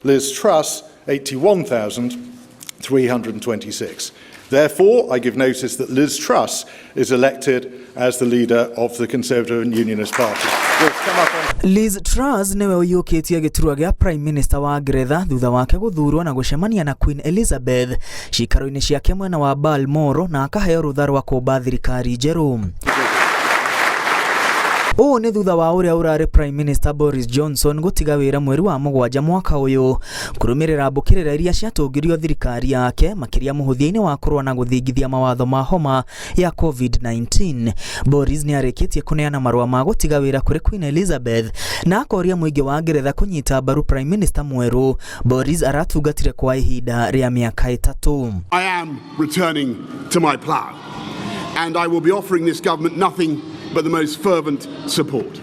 Liz Truss, 81,326. Therefore, I give notice that Liz Truss is elected as the leader of the Conservative and Unionist Party. Liz, come up on Liz Truss nĩwe ũiyũkĩtie gĩturwa gĩa Prime Minister wa Ngeretha thutha wake gũthurwo na gũcemania na Queen Elizabeth ciikaro-inĩ ciake mwena wa Balmoral na akaheo rũtha rwa kũmba thirikari njerũ. Ũũ nĩ thutha wa ũrĩa ũrarĩ Prime Minister Boris Johnson gũtiga wĩra mweri wa 7 mwaka ũyũ kũrũmĩrĩra mbũkĩrĩra iria ciatũngirio thirikari yake makĩria mũhũthia-inĩ wa kũrũa na gũthingithia mawatho ma homa ya COVID-19. Boris nĩ arĩkĩtie kũneana marũa ma gũtiga wĩra kũrĩ Queen Elizabeth na akoria mũingĩ wa Ngeretha kũnyita mbaru Prime Minister mwerũ. Boris aratungatire kwa ihinda rĩa mĩaka 3. I am returning to my plough, and I will be offering this government nothing but the most fervent support.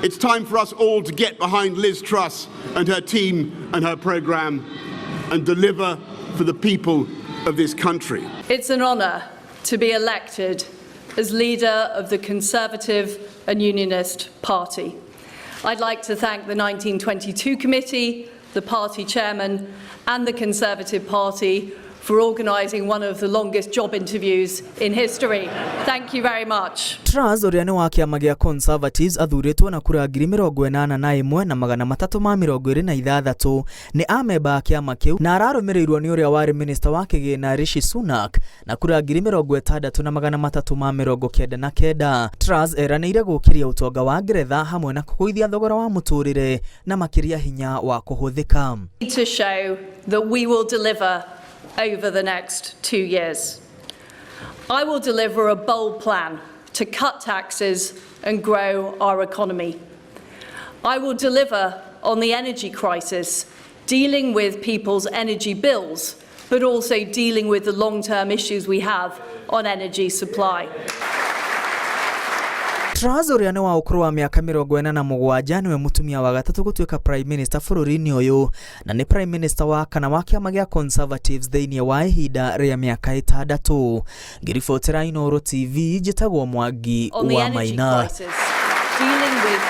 It's time for us all to get behind Liz Truss and her team and her programme and deliver for the people of this country. It's an honour to be elected as leader of the Conservative and Unionist Party. I'd like to thank the 1922 Committee, the party chairman and the Conservative Party for organising one of the longest job interviews in history. Thank you very much. Truss ũrĩa nĩ wa kĩama gĩa Conservatives athurĩtwo na kura 81,326 nĩ amemba a kĩama kĩu na ararũmĩrĩirwo nĩ ũrĩa warĩ minista wa kĩgĩna Rishi Sunak na kura 60,399. Truss eranĩire gũkĩria ũtonga wa Ngeretha hamwe na kũgũithia thogora wa mũtũrĩre na makĩria hinya wa kũhũthĩka. To show that we will deliver over the next 2 years. I will deliver a bold plan to cut taxes and grow our economy. I will deliver on the energy crisis, dealing with people's energy bills, but also dealing with the long-term issues we have on energy supply. Truss ũrĩa nĩ wa ũkũrũ wa mĩaka 47 nĩwe mũtumia wa gatatũ gũtuĩka Prime Minister bũrũri-inĩ ũyũ na nĩ Prime Minister wa kana wa kĩama gĩa Conservatives thĩinĩ wa ihinda rĩa mĩaka 6. Ngĩribotera Inooro TV, njĩtagwo Mwangi On the wa energy Maina. crisis, dealing with